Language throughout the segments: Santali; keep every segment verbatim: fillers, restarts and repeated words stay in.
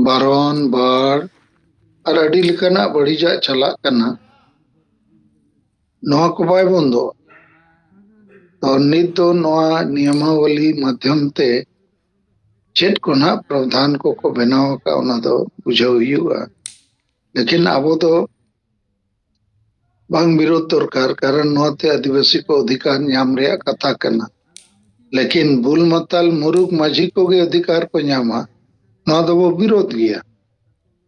ᱵᱟᱨᱚᱱ, ᱵᱟᱲ ᱟᱨ ᱟᱹᱰᱤ ᱞᱮᱠᱟᱱᱟᱜ ᱵᱟᱹᱲᱤᱡᱟᱜ ᱪᱟᱞᱟᱜ ᱠᱟᱱᱟ᱾ ᱱᱚᱣᱟ ᱠᱚ ᱵᱟᱭ ᱵᱚᱱᱫᱚᱜᱼᱟ᱾ ᱛᱚ ᱱᱤᱛ ᱫᱚ ᱱᱚᱣᱟ ᱱᱤᱭᱚᱢᱟᱵᱚᱞᱤ ᱢᱟᱫᱽᱫᱷᱚᱢ ᱛᱮ ᱪᱮᱫ ᱠᱚ ᱱᱟᱦᱟᱜ ᱯᱨᱚᱫᱷᱟᱱ ᱠᱚᱠᱚ ᱵᱮᱱᱟᱣ ᱟᱠᱟᱫ, ᱚᱱᱟ ᱫᱚ ᱵᱩᱡᱷᱟᱹᱣ ᱦᱩᱭᱩᱜᱼᱟ᱾ ᱞᱮᱠᱤᱱ ᱟᱵᱚ ᱫᱚ ᱵᱟᱝ ᱵᱤᱨᱳᱫ ᱫᱚᱨᱠᱟᱨ, ᱠᱟᱨᱚᱱ ᱱᱚᱣᱟ ᱛᱮ ᱟᱹᱫᱤᱵᱟᱹᱥᱤ ᱠᱚ ᱚᱫᱷᱤᱠᱟᱨ ᱧᱟᱢ ᱨᱮᱭᱟᱜ ᱠᱟᱛᱷᱟ ᱠᱟᱱᱟ᱾ ᱞᱮᱠᱤᱱ ᱵᱩᱞ ᱢᱟᱛᱟᱞ ᱢᱩᱨᱩᱠ ᱢᱟᱹᱡᱷᱤ ᱠᱚᱜᱮ ᱚᱫᱷᱤᱠᱟᱨ ᱠᱚ ᱧᱟᱢᱟ, ᱱᱚᱣᱟ ᱫᱚᱵᱚ ᱵᱤᱨᱳᱫ ᱜᱮᱭᱟ᱾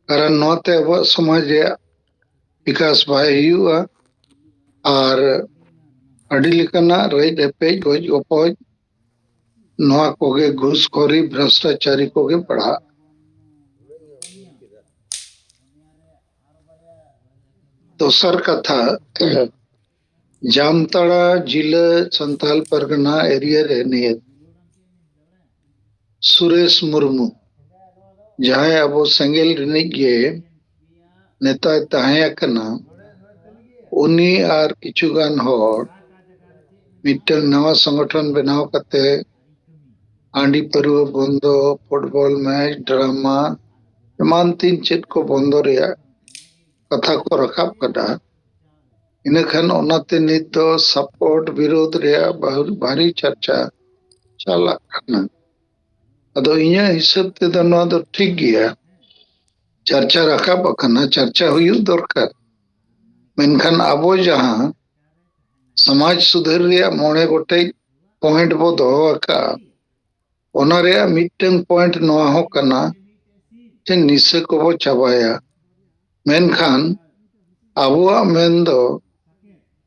ᱠᱟᱨᱚᱱ ᱱᱚᱣᱟ ᱛᱮ ᱟᱵᱚᱣᱟᱜ ᱥᱚᱢᱟᱡᱽ ᱨᱮᱭᱟᱜ ᱵᱤᱠᱟᱥ ᱵᱟᱭ ᱦᱩᱭᱩᱜᱼᱟ᱾ ᱟᱨ ᱟᱹᱰᱤ ᱞᱮᱠᱟᱱᱟᱜ ᱨᱮᱡ ᱨᱮᱯᱮᱡ, ᱜᱚᱡ ᱜᱚᱯᱚᱡ, ᱱᱚᱣᱟ ᱠᱚᱜᱮ, ᱜᱷᱩᱥᱠᱷᱚᱨᱤ, ᱵᱷᱨᱚᱥᱴᱟᱪᱟᱨᱤ ᱠᱚᱜᱮ ᱵᱟᱲᱦᱟᱜᱼᱟ᱾ ᱫᱚᱥᱟᱨ ᱠᱟᱛᱷᱟ, ᱡᱟᱢᱛᱟᱲᱟ ᱡᱤᱞᱟᱹ ᱥᱟᱱᱛᱟᱞ ᱯᱟᱨᱜᱟᱱᱟ ᱮᱨᱤᱭᱟ ᱨᱮ ᱱᱤᱭᱟᱹ ᱥᱩᱨᱮᱥ ᱢᱩᱨᱢᱩ, ᱡᱟᱦᱟᱸᱭ ᱟᱵᱚ ᱥᱮᱸᱜᱮᱞ ᱨᱤᱱᱤᱡ ᱜᱮ ᱱᱮᱛᱟᱭ ᱛᱟᱦᱮᱸ ᱟᱠᱟᱱᱟ, ᱩᱱᱤ ᱟᱨ ᱠᱤᱪᱷᱩ ᱜᱟᱱ ᱦᱚᱲ ᱢᱤᱫᱴᱟᱝ ᱱᱟᱣᱟ ᱥᱚᱝᱜᱚᱴᱷᱚᱱ ᱵᱮᱱᱟᱣ ᱠᱟᱛᱮ ᱦᱟᱺᱰᱤ ᱯᱟᱹᱨᱣᱟᱹ ᱵᱚᱱᱫᱚ, ᱯᱷᱩᱴᱵᱚᱞ ᱢᱮᱪ, ᱰᱨᱟᱢᱟ, ᱮᱢᱟᱱ ᱛᱤᱱ ᱪᱮᱫ ᱠᱚ ᱵᱚᱱᱫᱚ ᱨᱮᱭᱟᱜ ᱠᱟᱛᱷᱟ ᱠᱚ ᱨᱟᱠᱟᱵ ᱠᱟᱫᱟ᱾ ᱤᱱᱟᱹᱠᱷᱟᱱ ᱚᱱᱟᱛᱮ ᱱᱤᱛ ᱫᱚ ᱥᱟᱯᱳᱨᱴ ᱵᱤᱨᱳᱫᱷ ᱨᱮᱭᱟᱜ ᱵᱟᱦᱩ-, ᱵᱷᱟᱨᱤ ᱪᱟᱨᱪᱟ ᱪᱟᱞᱟᱜ ᱠᱟᱱᱟ᱾ ᱟᱫᱚ ᱤᱧᱟᱹᱜ ᱦᱤᱥᱟᱹᱵ ᱛᱮᱫᱚ ᱱᱚᱣᱟ ᱫᱚ ᱴᱷᱤᱠ ᱜᱮᱭᱟ, ᱪᱟᱨᱪᱟ ᱨᱟᱠᱟᱵ ᱟᱠᱟᱱᱟ, ᱪᱟᱨᱪᱟ ᱦᱩᱭᱩᱜ ᱫᱚᱨᱠᱟᱨ᱾ ᱢᱮᱱᱠᱷᱟᱱ ᱟᱵᱚ ᱡᱟᱦᱟᱸ ᱥᱚᱢᱟᱡᱽ ᱥᱩᱫᱷᱟᱹᱨ ᱨᱮᱭᱟᱜ ᱢᱚᱬᱮ ᱜᱚᱴᱮᱡ ᱯᱚᱭᱮᱱᱴ ᱵᱚ ᱫᱚᱦᱚ ᱟᱠᱟᱫᱼᱟ, ᱚᱱᱟ ᱨᱮᱭᱟᱜ ᱢᱤᱫᱴᱟᱝ ᱯᱚᱭᱮᱱᱴ ᱱᱚᱣᱟ ᱦᱚᱸ ᱠᱟᱱᱟ ᱡᱮ ᱱᱤᱥᱟᱹ ᱠᱚᱵᱚ ᱪᱟᱵᱟᱭᱟ᱾ ᱢᱮᱱᱠᱷᱟᱱ ᱟᱵᱚᱣᱟᱜ ᱢᱮᱱ ᱫᱚ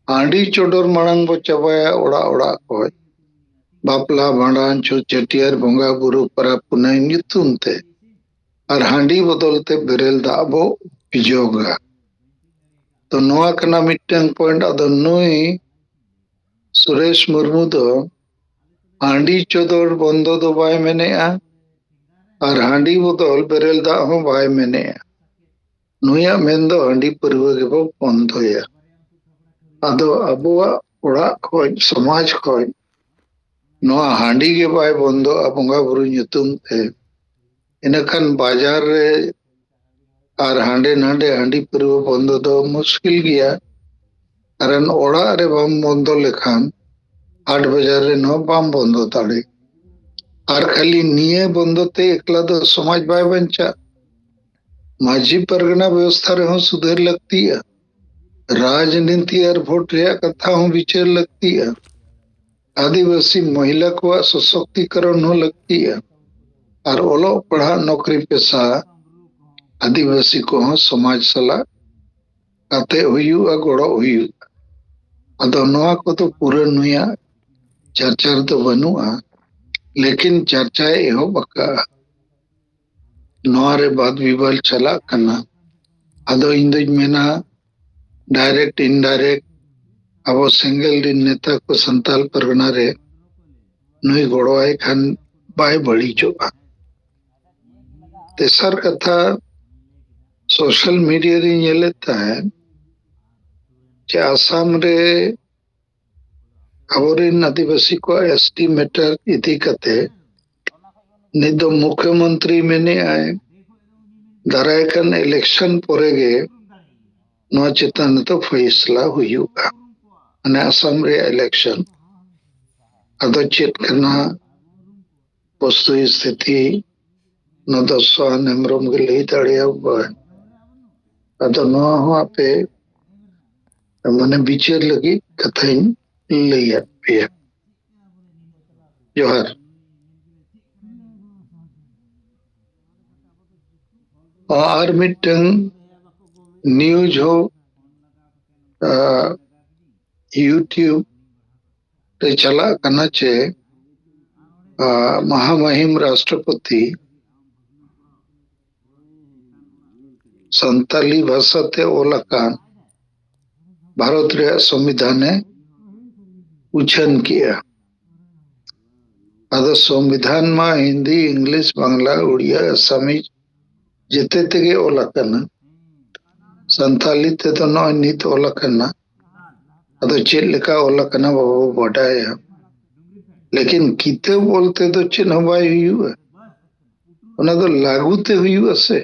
ᱦᱟᱺᱰᱤ ᱪᱚᱰᱚᱨ ᱢᱟᱲᱟᱝ ᱵᱚ ᱪᱟᱵᱟᱭᱟ ᱚᱲᱟᱜ ᱚᱲᱟᱜ ᱠᱷᱚᱡ, ᱵᱟᱯᱞᱟ, ᱵᱷᱟᱸᱰᱟᱱ, ᱪᱷᱩᱛ ᱪᱷᱟᱹᱴᱭᱟᱹᱨ, ᱵᱚᱸᱜᱟ ᱵᱩᱨᱩ, ᱯᱚᱨᱚᱵᱽ ᱯᱩᱱᱟᱹᱭ ᱧᱩᱛᱩᱢ ᱛᱮ, ᱟᱨ ᱦᱟᱺᱰᱤ ᱵᱚᱫᱚᱞ ᱛᱮ ᱵᱮᱨᱮᱞ ᱫᱟᱜ ᱵᱚ ᱵᱤᱡᱚᱜᱟ᱾ ᱛᱚ ᱱᱚᱣᱟ ᱠᱟᱱᱟ ᱢᱤᱫᱴᱟᱝ ᱯᱚᱭᱮᱱᱴ᱾ ᱟᱫᱚ ᱱᱩᱭ ᱥᱩᱨᱮᱥ ᱢᱩᱨᱢᱩ ᱫᱚ ᱦᱟᱺᱰᱤ ᱪᱚᱰᱚᱨ ᱵᱚᱱᱫᱚ ᱫᱚ ᱵᱟᱭ ᱢᱮᱱᱮᱜᱼᱟ, ᱟᱨ ᱦᱟᱺᱰᱤ ᱵᱚᱫᱚᱞ ᱵᱮᱨᱮᱞ ᱫᱟᱜ ᱦᱚᱸ ᱵᱟᱭ ᱢᱮᱱᱮᱜᱼᱟ᱾ ᱱᱩᱭᱟᱜ ᱢᱮᱱ ᱫᱚ ᱦᱟᱺᱰᱤ ᱯᱟᱹᱨᱣᱟᱹ ᱜᱮᱵᱚ ᱵᱚᱱᱫᱚᱭᱟ᱾ ᱟᱫᱚ ᱟᱵᱚᱣᱟᱜ ᱚᱲᱟᱜ ᱠᱷᱚᱡ, ᱥᱚᱢᱟᱡᱽ ᱠᱷᱚᱡ ᱱᱚᱣᱟ ᱦᱟᱺᱰᱤ ᱜᱮ ᱵᱟᱭ ᱵᱚᱱᱫᱚᱜᱼᱟ ᱵᱚᱸᱜᱟ ᱵᱩᱨᱩ ᱧᱩᱛᱩᱢ ᱛᱮ, ᱤᱱᱟᱹᱠᱷᱟᱱ ᱵᱟᱡᱟᱨ ᱨᱮ ᱟᱨ ᱦᱟᱸᱰᱮ ᱱᱟᱰᱮ ᱦᱟᱺᱰᱤ ᱯᱟᱹᱨᱣᱟᱹ ᱵᱚᱱᱫᱚ ᱫᱚ ᱢᱩᱥᱠᱤᱞ ᱜᱮᱭᱟ᱾ ᱠᱟᱨᱚᱱ ᱚᱲᱟᱜ ᱨᱮ ᱵᱟᱢ ᱵᱚᱱᱫᱚ ᱞᱮᱠᱷᱟᱱ ᱦᱟᱴ ᱵᱟᱡᱟᱨ ᱨᱮᱱ ᱦᱚᱸ ᱵᱟᱢ ᱵᱚᱱᱫᱚ ᱫᱟᱲᱮ᱾ ᱟᱨ ᱠᱷᱟᱹᱞᱤ ᱱᱤᱭᱟᱹ ᱵᱚᱱᱫᱚ ᱛᱮ ᱮᱠᱞᱟ ᱫᱚ ᱥᱚᱢᱟᱡᱽ ᱵᱟᱭ ᱵᱟᱧᱪᱟᱜ᱾ ᱢᱟᱹᱡᱷᱤ ᱯᱟᱨᱜᱟᱱᱟ ᱵᱮᱵᱚᱥᱛᱷᱟ ᱨᱮᱦᱚᱸ ᱥᱩᱫᱷᱟᱹᱨ ᱞᱟᱹᱠᱛᱤᱜᱼᱟ᱾ ᱨᱟᱡᱽᱱᱤᱛᱤ ᱟᱨ ᱵᱷᱳᱴ ᱨᱮᱭᱟᱜ ᱠᱟᱛᱷᱟ ᱦᱚᱸ ᱵᱤᱪᱟᱹᱨ ᱞᱟᱹᱠᱛᱤᱜᱼᱟ᱾ ᱟᱹᱫᱤᱵᱟᱹᱥᱤ ᱢᱚᱦᱤᱞᱟ ᱠᱚᱣᱟᱜ ᱥᱚᱥᱚᱠᱛᱤᱠᱚᱨᱚᱱ ᱦᱚᱸ ᱞᱟᱹᱠᱛᱤᱜᱼᱟ᱾ ᱟᱨ ᱚᱞᱚᱜ ᱯᱟᱲᱦᱟᱜ, ᱱᱚᱠᱨᱤ ᱯᱮᱥᱟ, ᱟᱹᱫᱤᱵᱟᱹᱥᱤ ᱠᱚᱦᱚᱸ ᱥᱚᱢᱟᱡᱽ ᱥᱟᱞᱟᱜ ᱠᱟᱛᱮ ᱦᱩᱭᱩᱜᱼᱟ, ᱜᱚᱲᱚ ᱦᱩᱭᱩᱜᱼᱟ᱾ ᱟᱫᱚ ᱱᱚᱣᱟ ᱠᱚᱫᱚ ᱯᱩᱨᱟᱹ ᱱᱩᱭᱟᱜ ᱪᱟᱨᱪᱟ ᱨᱮᱫᱚ ᱵᱟᱹᱱᱩᱜᱼᱟ, ᱞᱮᱠᱤᱱ ᱪᱟᱨᱪᱟᱭ ᱮᱦᱚᱵ ᱟᱠᱟᱫᱼᱟ᱾ ᱱᱚᱣᱟ ᱨᱮ ᱵᱟᱫ ᱵᱤᱵᱟᱫ ᱪᱟᱞᱟᱜ ᱠᱟᱱᱟ᱾ ᱟᱫᱚ ᱤᱧ ᱫᱩᱧ ᱢᱮᱱᱟ, direct indirect ᱟᱵᱚ ᱥᱮᱸᱜᱮᱞ ᱨᱤᱱ ᱱᱮᱛᱟ ᱠᱚ ᱥᱟᱱᱛᱟᱞ ᱯᱟᱨᱜᱟᱱᱟ ᱨᱮ ᱱᱩᱭ ᱜᱚᱲᱚᱣᱟᱭ ᱠᱷᱟᱱ ᱵᱟᱭ ᱵᱟᱹᱲᱤᱡᱚᱜᱼᱟ᱾ ᱛᱮᱥᱟᱨ ᱠᱟᱛᱷᱟ, ᱥᱳᱥᱟᱞ ᱢᱤᱰᱤᱭᱟ ᱨᱤᱧ ᱧᱮᱞᱮᱫ ᱛᱟᱦᱮᱸᱫ ᱡᱮ ᱟᱥᱟᱢ ᱨᱮ ᱟᱵᱚᱨᱮᱱ ᱟᱹᱫᱤᱵᱟᱹᱥᱤ ᱠᱚᱣᱟᱜ ᱮᱥ ᱴᱤ ᱢᱮᱴᱟᱨ ᱤᱫᱤ ᱠᱟᱛᱮ ᱱᱤᱛ ᱫᱚ ᱢᱩᱠᱷᱭᱚᱢᱚᱱᱛᱨᱤ ᱢᱮᱱᱮᱜᱼᱟᱭ, ᱫᱟᱨᱟᱭ ᱠᱟᱱ ᱤᱞᱮᱠᱥᱚᱱ ᱯᱚᱨᱮ ᱜᱮ ᱱᱚᱣᱟ ᱪᱮᱛᱟᱱ ᱨᱮᱫᱚ ᱯᱷᱚᱭᱥᱞᱟ ᱦᱩᱭᱩᱜᱼᱟ, ᱢᱟᱱᱮ ᱟᱥᱟᱢ ᱨᱮᱭᱟᱜ ᱤᱞᱮᱠᱥᱚᱱ᱾ ᱟᱫᱚ ᱪᱮᱫ ᱠᱟᱱᱟ ᱵᱚᱥᱛᱩ ᱥᱛᱷᱤᱛᱤ, ᱱᱚᱣᱟ ᱫᱚ ᱥᱚᱦᱟᱱ ᱦᱮᱢᱵᱨᱚᱢ ᱜᱮ ᱞᱟᱹᱭ ᱫᱟᱲᱮᱭᱟᱵᱚᱱᱟ᱾ ᱟᱫᱚ ᱱᱚᱣᱟ ᱦᱚᱸ ᱟᱯᱮ ᱢᱟᱱᱮ ᱵᱤᱪᱟᱹᱨ ᱞᱟᱹᱜᱤᱫ ᱠᱟᱛᱷᱟᱧ ᱞᱟᱹᱭᱟᱫ ᱯᱮᱭᱟ᱾ ᱡᱚᱦᱟᱨ᱾ ᱟᱨ ᱢᱤᱫᱴᱟᱝ ᱱᱤᱭᱩᱡᱽ ᱦᱚᱸ, ᱟ, YouTube ᱨᱮ ᱪᱟᱞᱟᱜ ᱠᱟᱱᱟ ᱡᱮ, ᱟ, ᱢᱟᱦᱟᱢᱟᱦᱤᱢ ᱨᱟᱥᱴᱨᱚᱯᱚᱛᱤ ᱥᱟᱱᱛᱟᱞᱤ ᱵᱷᱟᱥᱟᱛᱮ ᱚᱞ ᱟᱠᱟᱱ ᱵᱷᱟᱨᱚᱛ ᱨᱮᱭᱟᱜ ᱥᱚᱝᱵᱤᱫᱷᱟᱱᱮ ᱩᱪᱷᱟᱹᱱ ᱠᱮᱜᱼᱟ᱾ ᱟᱫᱚ ᱥᱚᱝᱵᱤᱫᱷᱟᱱ ᱢᱟ ᱦᱤᱱᱫᱤ, ᱤᱝᱞᱤᱥ, ᱵᱟᱝᱞᱟ, ᱩᱲᱤᱭᱟ, ᱟᱥᱟᱢᱤᱡ ᱡᱮᱛᱮ ᱛᱮᱜᱮ ᱚᱞ ᱟᱠᱟᱱᱟ᱾ ᱥᱟᱱᱛᱟᱞᱤ ᱛᱮᱫᱚ ᱱᱚᱜᱼᱚᱭ ᱱᱤᱛ ᱚᱞ ᱟᱠᱟᱱᱟ᱾ ᱟᱫᱚ ᱪᱮᱫ ᱞᱮᱠᱟ ᱚᱞ ᱟᱠᱟᱱᱟ ᱵᱟᱵᱚ ᱵᱟᱰᱟᱭᱟ, ᱞᱮᱠᱤᱱ ᱠᱤᱛᱟᱹᱵ ᱚᱞ ᱛᱮᱫᱚ ᱪᱮᱫ ᱦᱚᱸ ᱵᱟᱭ ᱦᱩᱭᱩᱜᱼᱟ᱾ ᱚᱱᱟ ᱫᱚ ᱞᱟᱹᱜᱩ ᱛᱮ ᱦᱩᱭᱩᱜᱼᱟ ᱥᱮ᱾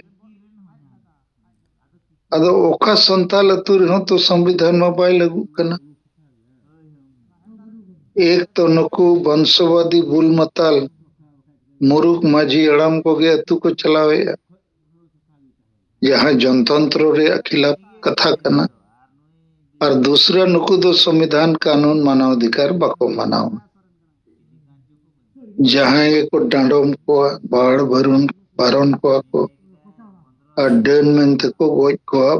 ᱟᱫᱚ ᱚᱠᱟ ᱥᱟᱱᱛᱟᱞ ᱟᱹᱛᱩ ᱨᱮᱦᱚᱸ ᱛᱚ ᱥᱚᱝᱵᱤᱫᱷᱟᱱ ᱢᱟ ᱵᱟᱭ ᱞᱟᱹᱜᱩᱜ ᱠᱟᱱᱟ᱾ ᱮᱠ ᱛᱚ ᱱᱩᱠᱩ ᱵᱚᱝᱥᱚᱵᱟᱫᱤ ᱵᱩᱞ ᱢᱟᱛᱟᱞ ᱢᱩᱨᱩᱠ ᱢᱟᱹᱡᱷᱤ ᱦᱟᱲᱟᱢ ᱠᱚᱜᱮ ᱟᱹᱛᱩ ᱠᱚ ᱪᱟᱞᱟᱣᱮᱫᱼᱟ, ᱡᱟᱦᱟᱸ ᱡᱚᱱᱛᱚᱱᱛᱨᱚ ᱨᱮᱭᱟᱜ ᱠᱷᱤᱞᱟᱯ ᱠᱟᱛᱷᱟ ᱠᱟᱱᱟ᱾ ᱟᱨ ᱫᱩᱥᱨᱟ, ᱱᱩᱠᱩ ᱫᱚ ᱥᱚᱝᱵᱤᱫᱷᱟᱱ ᱠᱟᱹᱱᱩᱱ ᱢᱟᱱᱟᱣ ᱚᱫᱷᱤᱠᱟᱨ ᱵᱟᱠᱚ ᱢᱟᱱᱟᱣᱟ᱾ ᱡᱟᱦᱟᱸᱭ ᱜᱮᱠᱚ ᱰᱟᱸᱰᱚᱢ ᱠᱚᱣᱟ, ᱵᱟᱲ ᱵᱟᱨᱚᱱ, ᱵᱟᱨᱚᱱ ᱠᱚᱣᱟ ᱠᱚ, ᱟᱨ ᱰᱟᱹᱱ ᱢᱮᱱᱛᱮ ᱠᱚ ᱜᱚᱡ ᱠᱚᱣᱟ,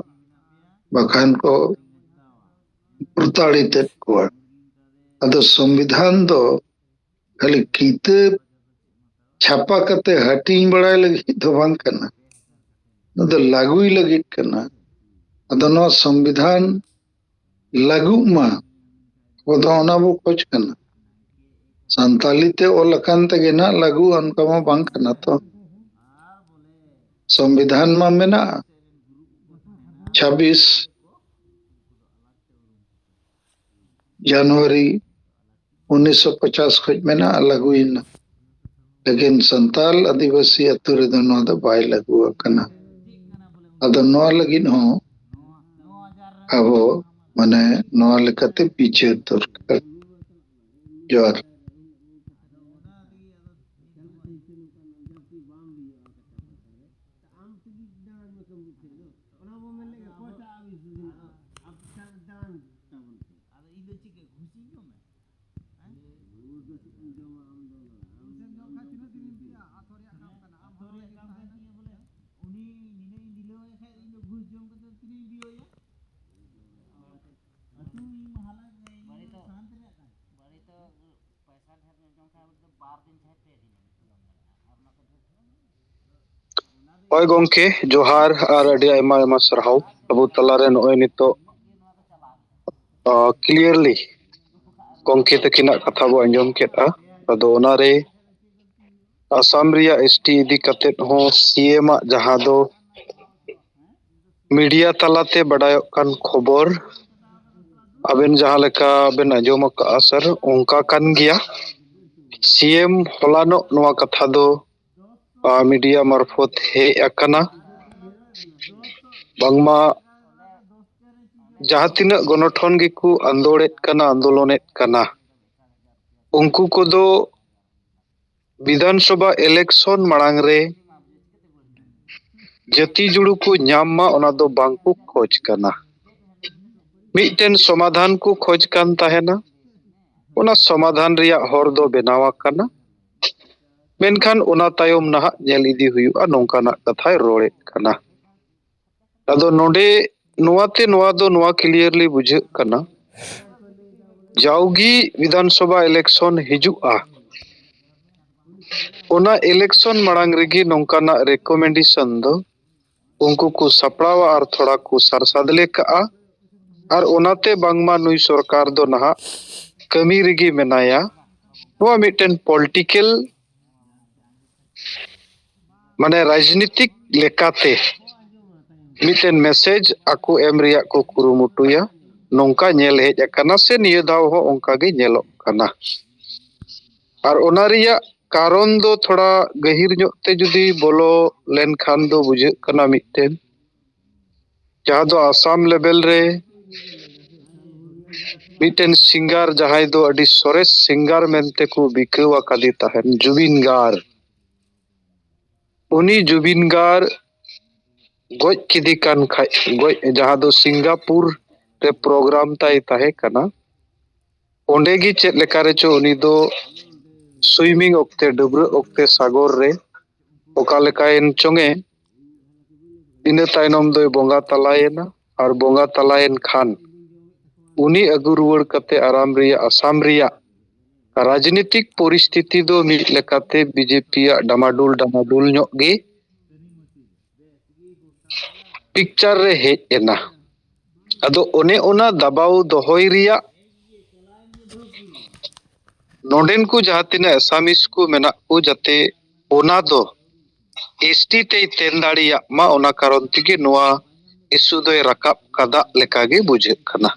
ᱵᱟᱠᱷᱟᱱ ᱠᱚ ᱯᱨᱚᱛᱟᱲᱤᱛᱮᱫ ᱠᱚᱣᱟ᱾ ᱟᱫᱚ ᱥᱚᱝᱵᱤᱫᱷᱟᱱ ᱫᱚ ᱠᱷᱟᱹᱞᱤ ᱠᱤᱛᱟᱹᱵ ᱪᱷᱟᱯᱟ ᱠᱟᱛᱮ ᱦᱟᱹᱴᱤᱧ ᱵᱟᱲᱟᱭ ᱞᱟᱹᱜᱤᱫ ᱫᱚ ᱵᱟᱝ ᱠᱟᱱᱟ, ᱱᱚᱣᱟ ᱫᱚ ᱞᱟᱹᱜᱩᱭ ᱞᱟᱹᱜᱤᱫ ᱠᱟᱱᱟ᱾ ᱟᱫᱚ ᱱᱚᱣᱟ ᱥᱚᱝᱵᱤᱫᱷᱟᱱ ᱞᱟᱹᱜᱩᱜ ᱢᱟ, ᱟᱵᱚ ᱫᱚ ᱚᱱᱟ ᱵᱚ ᱠᱷᱚᱡᱽ ᱠᱟᱱᱟ᱾ ᱥᱟᱱᱛᱟᱞᱤ ᱛᱮ ᱚᱞ ᱟᱠᱟᱱ ᱛᱮᱜᱮ ᱱᱟᱜ ᱞᱟᱹᱜᱩ, ᱚᱱᱠᱟ ᱢᱟ ᱵᱟᱝ ᱠᱟᱱᱟ ᱛᱚ᱾ ᱥᱚᱝᱵᱤᱫᱷᱟᱱ ᱢᱟ ᱢᱮᱱᱟᱜᱼᱟ, ᱪᱷᱟᱵᱵᱤᱥ ᱡᱟᱱᱩᱣᱟᱨᱤ ᱩᱱᱤᱥᱥᱚ ᱯᱚᱪᱟᱥ ᱠᱷᱚᱱ ᱢᱮᱱᱟᱜᱼᱟ, ᱞᱟᱹᱜᱩᱭᱮᱱᱟ᱾ ᱞᱮᱠᱤᱱ ᱥᱟᱱᱛᱟᱞ ᱟᱹᱫᱤᱵᱟᱹᱥᱤ ᱟᱹᱛᱩ ᱨᱮᱫᱚ ᱱᱚᱣᱟ ᱫᱚ ᱵᱟᱭ ᱞᱟᱹᱜᱩ ᱟᱠᱟᱱᱟ᱾ ᱟᱫᱚ ᱱᱚᱣᱟ ᱞᱟᱹᱜᱤᱫ ᱦᱚᱸ ᱟᱵᱚ, ᱢᱟᱱᱮ, ᱱᱚᱣᱟ ᱞᱮᱠᱟᱛᱮ ᱵᱤᱪᱟᱹᱨ ᱫᱚᱨᱠᱟᱨ᱾ ᱡᱚᱦᱟᱨ᱾ ᱦᱳᱭ ᱜᱚᱢᱠᱮ, ᱡᱚᱦᱟᱨ ᱟᱨ ᱟᱹᱰᱤ ᱟᱭᱢᱟ ᱟᱭᱢᱟ ᱥᱟᱨᱦᱟᱣ᱾ ᱟᱵᱚ ᱛᱟᱞᱟᱨᱮ ᱱᱚᱜᱼᱚᱭ ᱱᱤᱛᱚᱜ, ᱟᱸ, clearly ᱜᱚᱢᱠᱮ ᱛᱟᱹᱠᱤᱱᱟᱜ ᱠᱟᱛᱷᱟ ᱵᱚ ᱟᱸᱡᱚᱢ ᱠᱮᱫᱼᱟ᱾ ᱟᱫᱚ ᱚᱱᱟᱨᱮ ᱟᱥᱟᱢ ᱨᱮᱭᱟᱜ ᱮᱥ ᱴᱤ ᱤᱫᱤ ᱠᱟᱛᱮᱫ ᱦᱚᱸ ᱥᱤ ᱮᱢ ᱟᱜ ᱡᱟᱦᱟᱸ ᱫᱚ media ᱛᱟᱞᱟᱛᱮ ᱵᱟᱰᱟᱭᱚᱜ ᱠᱟᱱ ᱠᱷᱚᱵᱚᱨ, ᱟᱵᱮᱱ ᱡᱟᱦᱟᱸ ᱞᱮᱠᱟ ᱵᱮᱱ ᱟᱸᱡᱚᱢ ᱟᱠᱟᱫᱼᱟ ᱥᱟᱨ, ᱚᱱᱠᱟ ᱠᱟᱱ ᱜᱮᱭᱟ᱾ ᱥᱤ ᱮᱢ ᱦᱚᱞᱟᱱᱚᱜ ᱱᱚᱣᱟ ᱠᱟᱛᱷᱟ ᱫᱚ ᱢᱤᱰᱤᱭᱟ ᱢᱟᱨᱯᱷᱚᱛ ᱦᱮᱡ ᱟᱠᱟᱱᱟ, ᱵᱟᱝᱢᱟ ᱡᱟᱦᱟᱸ ᱛᱤᱱᱟᱹᱜ ᱜᱚᱱᱚᱴᱷᱚᱱ ᱜᱮᱠᱚ ᱟᱱᱫᱳᱲᱮᱫ ᱠᱟᱱᱟ, ᱟᱱᱫᱳᱞᱚᱱᱮᱫ ᱠᱟᱱᱟ, ᱩᱱᱠᱩ ᱠᱚᱫᱚ ᱵᱤᱫᱷᱟᱱ ᱥᱚᱵᱷᱟ ᱤᱞᱮᱠᱥᱚᱱ ᱢᱟᱲᱟᱝ ᱨᱮ ᱡᱟᱹᱛᱤ ᱡᱩᱲᱩ ᱠᱚ ᱧᱟᱢ ᱢᱟ, ᱚᱱᱟ ᱫᱚ ᱵᱟᱝ ᱠᱚ ᱠᱷᱚᱡᱽ ᱠᱟᱱᱟ᱾ ᱢᱤᱫᱴᱮᱱ ᱥᱚᱢᱟᱫᱷᱟᱱ ᱠᱚ ᱠᱷᱚᱡᱽ ᱠᱟᱱ ᱛᱟᱦᱮᱱᱟ᱾ ᱚᱱᱟ ᱥᱚᱢᱟᱫᱷᱟᱱ ᱨᱮᱭᱟᱜ ᱦᱚᱨ ᱫᱚ ᱵᱮᱱᱟᱣ ᱟᱠᱟᱱᱟ, ᱢᱮᱱᱠᱷᱟᱱ ᱚᱱᱟ ᱛᱟᱭᱚᱢ ᱱᱟᱦᱟᱜ ᱧᱮᱞ ᱤᱫᱤ ᱦᱩᱭᱩᱜᱼᱟ, ᱱᱚᱝᱠᱟᱱᱟᱜ ᱠᱟᱛᱷᱟᱭ ᱨᱚᱲᱮᱫ ᱠᱟᱱᱟ᱾ ᱟᱫᱚ ᱱᱚᱰᱮ ᱱᱚᱣᱟᱛᱮ ᱱᱚᱣᱟ ᱫᱚ ᱱᱚᱣᱟ clearly ᱵᱩᱡᱷᱟᱹᱜ ᱠᱟᱱᱟ, ᱡᱟᱣᱜᱮ ᱵᱤᱫᱷᱟᱱ ᱥᱚᱵᱷᱟ ᱤᱞᱮᱠᱥᱚᱱ ᱦᱤᱡᱩᱜᱼᱟ, ᱚᱱᱟ ᱤᱞᱮᱠᱥᱚᱱ ᱢᱟᱲᱟᱝ ᱨᱮᱜᱮ ᱱᱚᱝᱠᱟᱱᱟᱜ recommendation ᱫᱚ ᱩᱱᱠᱩ ᱠᱚ ᱥᱟᱯᱲᱟᱣᱟ ᱟᱨ ᱛᱷᱚᱲᱟ ᱠᱚ ᱥᱟᱨ ᱥᱟᱫᱽᱞᱮ ᱠᱟᱜᱼᱟ᱾ ᱟᱨ ᱚᱱᱟᱛᱮ ᱵᱟᱝᱢᱟ ᱱᱩᱭ ᱥᱚᱨᱠᱟᱨ ᱫᱚ ᱱᱟᱦᱟᱜ ᱠᱟᱹᱢᱤ ᱨᱮᱜᱮ ᱢᱮᱱᱟᱭᱟ᱾ ᱱᱚᱣᱟ ᱢᱤᱫᱴᱮᱱ political, ᱢᱟᱱᱮ ᱨᱟᱡᱽᱱᱤᱛᱤᱠ ᱞᱮᱠᱟᱛᱮ ᱢᱤᱫᱴᱮᱱ message ᱟᱠᱚ ᱮᱢ ᱨᱮᱭᱟᱜ ᱠᱚ ᱠᱩᱨᱩᱢᱩᱴᱩᱭᱟ, ᱱᱚᱝᱠᱟ ᱧᱮᱞ ᱦᱮᱡ ᱟᱠᱟᱱᱟ, ᱥᱮ ᱱᱤᱭᱟᱹ ᱫᱷᱟᱣ ᱦᱚᱸ ᱚᱱᱠᱟ ᱜᱮ ᱧᱮᱞᱚᱜ ᱠᱟᱱᱟ᱾ ᱟᱨ ᱚᱱᱟ ᱨᱮᱭᱟᱜ ᱠᱟᱨᱚᱱ ᱫᱚ ᱛᱷᱚᱲᱟ ᱜᱟᱹᱦᱤᱨ ᱧᱚᱜ ᱛᱮ ᱡᱩᱫᱤ ᱵᱚᱞᱚ ᱞᱮᱱᱠᱷᱟᱱ ᱫᱚ ᱵᱩᱡᱷᱟᱹᱜ ᱠᱟᱱᱟ, ᱢᱤᱫᱴᱮᱱ ᱡᱟᱦᱟᱸ ᱫᱚ ᱟᱥᱟᱢ level ᱨᱮ ᱢᱤᱫᱴᱮᱱ singer, ᱡᱟᱦᱟᱸᱭ ᱫᱚ ᱟᱹᱰᱤ ᱥᱚᱨᱮᱥ singer ᱢᱮᱱᱛᱮ ᱠᱚ ᱵᱤᱠᱟᱹᱣ ᱟᱠᱟᱫᱮ ᱛᱟᱦᱮᱱ, ᱡᱩᱵᱤᱱ ᱜᱟᱨ᱾ ᱩᱱᱤ ᱡᱩᱵᱤᱱ ᱜᱟᱨ ᱜᱚᱡ ᱠᱮᱫᱮ ᱠᱟᱱ ᱠᱷᱟᱡ, ᱜᱚᱡ, ᱡᱟᱦᱟᱸ ᱫᱚ ᱥᱤᱝᱜᱟᱯᱩᱨ ᱨᱮ program ᱛᱟᱭ ᱛᱟᱦᱮᱸ ᱠᱟᱱᱟ, ᱚᱸᱰᱮ ᱜᱮ ᱪᱮᱫ ᱞᱮᱠᱟ ᱨᱮᱪᱚ ᱩᱱᱤ ᱫᱚ swimming ᱚᱠᱛᱮ, ᱰᱟᱹᱵᱽᱨᱟᱹᱜ ᱚᱠᱛᱮ ᱥᱟᱜᱚᱨ ᱨᱮ ᱚᱠᱟ ᱞᱮᱠᱟᱭᱮᱱ ᱪᱚᱝᱮ, ᱤᱱᱟᱹ ᱛᱟᱭᱱᱚᱢ ᱫᱚᱭ ᱵᱚᱸᱜᱟ ᱛᱟᱞᱟᱭᱮᱱᱟ᱾ ᱟᱨ ᱵᱚᱸᱜᱟ ᱛᱟᱞᱟᱭᱮᱱ ᱠᱷᱟᱱ ᱩᱱᱤ ᱟᱹᱜᱩ ᱨᱩᱣᱟᱹᱲ ᱠᱟᱛᱮ ᱟᱨᱟᱢ ᱨᱮᱭᱟᱜ, ᱟᱥᱟᱢ ᱨᱮᱭᱟᱜ ᱨᱟᱡᱽᱱᱤᱛᱤᱠ ᱯᱚᱨᱤᱥᱛᱷᱤᱛᱤ ᱫᱚ ᱢᱤᱫ ᱞᱮᱠᱟᱛᱮ BJP ᱭᱟᱜ ᱰᱟᱢᱟᱰᱩᱞ ᱰᱟᱢᱟᱰᱩᱞ ᱧᱚᱜ ᱜᱮ picture ᱨᱮ ᱦᱮᱡ ᱮᱱᱟ᱾ ᱟᱫᱚ ᱚᱱᱮ ᱚᱱᱟ ᱫᱟᱵᱟᱣ ᱫᱚᱦᱚᱭ ᱨᱮᱭᱟᱜ ᱱᱚᱰᱮᱱ ᱠᱚ ᱡᱟᱦᱟᱸ ᱛᱤᱱᱟᱹᱜ Assamese ᱠᱚ ᱢᱮᱱᱟᱜ ᱠᱚ, ᱡᱟᱛᱮ ᱚᱱᱟ ᱫᱚ ST ᱛᱮᱭ ᱛᱮᱱ ᱫᱟᱲᱮᱭᱟᱜ ᱢᱟ, ᱚᱱᱟ ᱠᱟᱨᱚᱱ ᱛᱮᱜᱮ ᱱᱚᱣᱟ issue ᱫᱚᱭ ᱨᱟᱠᱟᱵ ᱠᱟᱫᱟ ᱞᱮᱠᱟᱜᱮ ᱵᱩᱡᱷᱟᱹᱜ ᱠᱟᱱᱟ᱾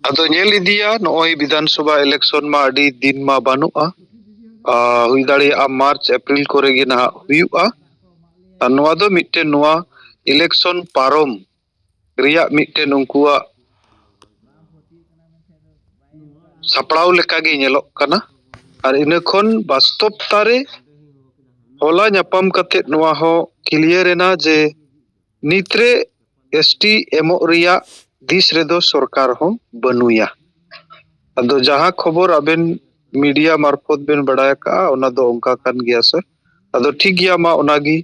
ᱟᱫᱚ ᱧᱮᱞ ᱤᱫᱤᱭᱟ, ᱱᱚᱜᱼᱚᱭ ᱵᱤᱫᱷᱟᱱ ᱥᱚᱵᱷᱟ election ᱢᱟ ᱟᱹᱰᱤ ᱫᱤᱱ ᱢᱟ ᱵᱟᱹᱱᱩᱜᱼᱟ᱾ ᱟᱨ ᱦᱩᱭ ᱫᱟᱲᱮᱭᱟᱜᱼᱟ ᱢᱟᱨᱪ ᱮᱯᱨᱤᱞ ᱠᱚᱨᱮ ᱜᱮ ᱱᱟᱦᱟᱜ ᱦᱩᱭᱩᱜᱼᱟ᱾ ᱟᱨ ᱱᱚᱣᱟ ᱫᱚ ᱢᱤᱫᱴᱮᱱ, ᱱᱚᱣᱟ ᱤᱞᱮᱠᱥᱚᱱ ᱯᱟᱨᱚᱢ ᱨᱮᱭᱟᱜ ᱢᱤᱫᱴᱮᱱ ᱩᱱᱠᱩᱣᱟᱜ ᱥᱟᱯᱲᱟᱣ ᱞᱮᱠᱟᱜᱮ ᱧᱮᱞᱚᱜ ᱠᱟᱱᱟ᱾ ᱟᱨ ᱤᱱᱟᱹ ᱠᱷᱚᱱ ᱵᱟᱥᱛᱚᱵᱛᱟ ᱨᱮ ᱦᱚᱞᱟ ᱧᱟᱯᱟᱢ ᱠᱟᱛᱮ ᱱᱚᱣᱟ ᱦᱚᱸ ᱠᱞᱤᱭᱟᱨ ᱮᱱᱟ ᱡᱮ ᱱᱤᱛᱨᱮ ᱮᱥᱴᱤ ᱮᱢᱚᱜ ᱨᱮᱭᱟᱜ ᱫᱤᱥ ᱨᱮᱫᱚ ᱥᱚᱨᱠᱟᱨ ᱦᱚᱸ ᱵᱟᱹᱱᱩᱭᱟ᱾ ᱟᱫᱚ ᱡᱟᱦᱟᱸ ᱠᱷᱚᱵᱚᱨ ᱟᱵᱮᱱ ᱢᱤᱰᱤᱭᱟ ᱢᱟᱨᱯᱷᱚᱛ ᱵᱮᱱ ᱵᱟᱲᱟᱭ ᱟᱠᱟᱫᱼᱟ, ᱚᱱᱟ ᱫᱚ ᱚᱱᱠᱟ ᱠᱟᱱ ᱜᱮᱭᱟ ᱥᱮ᱾ ᱟᱫᱚ ᱴᱷᱤᱠ ᱜᱮᱭᱟ, ᱢᱟ ᱚᱱᱟᱜᱮ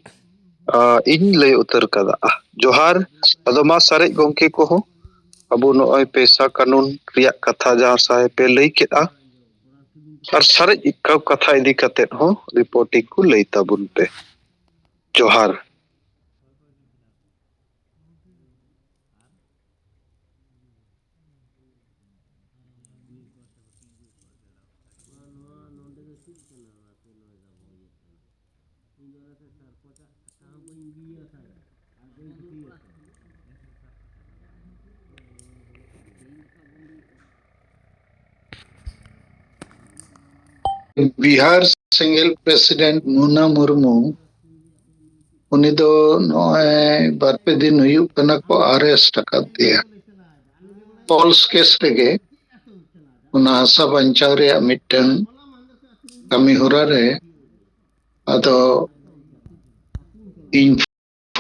ᱟ, ᱤᱧ ᱞᱟᱹᱭ ᱩᱛᱟᱹᱨ ᱠᱟᱫᱟ᱾ ᱡᱚᱦᱟᱨ᱾ ᱟᱫᱚ ᱢᱟ ᱥᱟᱨᱮᱡ ᱜᱚᱢᱠᱮ ᱠᱚᱦᱚᱸ, ᱟᱵᱚ ᱱᱚᱜᱼᱚᱭ ᱯᱮᱥᱟ ᱠᱟᱹᱱᱩᱱ ᱨᱮᱭᱟᱜ ᱠᱟᱛᱷᱟ ᱡᱟᱦᱟᱸ ᱥᱟᱭ ᱯᱮ ᱞᱟᱹᱭ ᱠᱮᱫᱼᱟ, ᱟᱨ ᱥᱟᱨᱮᱡ ᱠᱟᱛᱷᱟ ᱤᱫᱤ ᱠᱟᱛᱮᱫ ᱦᱚᱸ ᱨᱤᱯᱳᱨᱴᱤᱝ ᱠᱚ ᱞᱟᱹᱭ ᱛᱟᱵᱚᱱ ᱯᱮ᱾ ᱡᱚᱦᱟᱨ᱾ ᱵᱤᱦᱟᱨ ᱥᱮᱸᱜᱮᱞ ᱯᱨᱮᱥᱤᱰᱮᱱᱴ ᱢᱩᱱᱟ ᱢᱩᱨᱢᱩ, ᱩᱱᱤ ᱫᱚ ᱱᱚᱜᱼᱚᱭ ᱵᱟᱨ ᱯᱮ ᱫᱤᱱ ᱦᱩᱭᱩᱜ ᱠᱟᱱᱟ ᱠᱚ ᱟᱨᱮᱥᱴ ᱟᱠᱟᱫᱮᱭᱟ᱾ ᱯᱚᱞᱥ ᱠᱮᱥ ᱨᱮᱜᱮ ᱚᱱᱟ ᱦᱟᱥᱟ ᱵᱟᱧᱪᱟᱣ ᱨᱮᱭᱟᱜ ᱢᱤᱫᱴᱟᱝ ᱠᱟᱹᱢᱤ ᱦᱚᱨᱟ ᱨᱮ ᱟᱫᱚ ᱤᱧ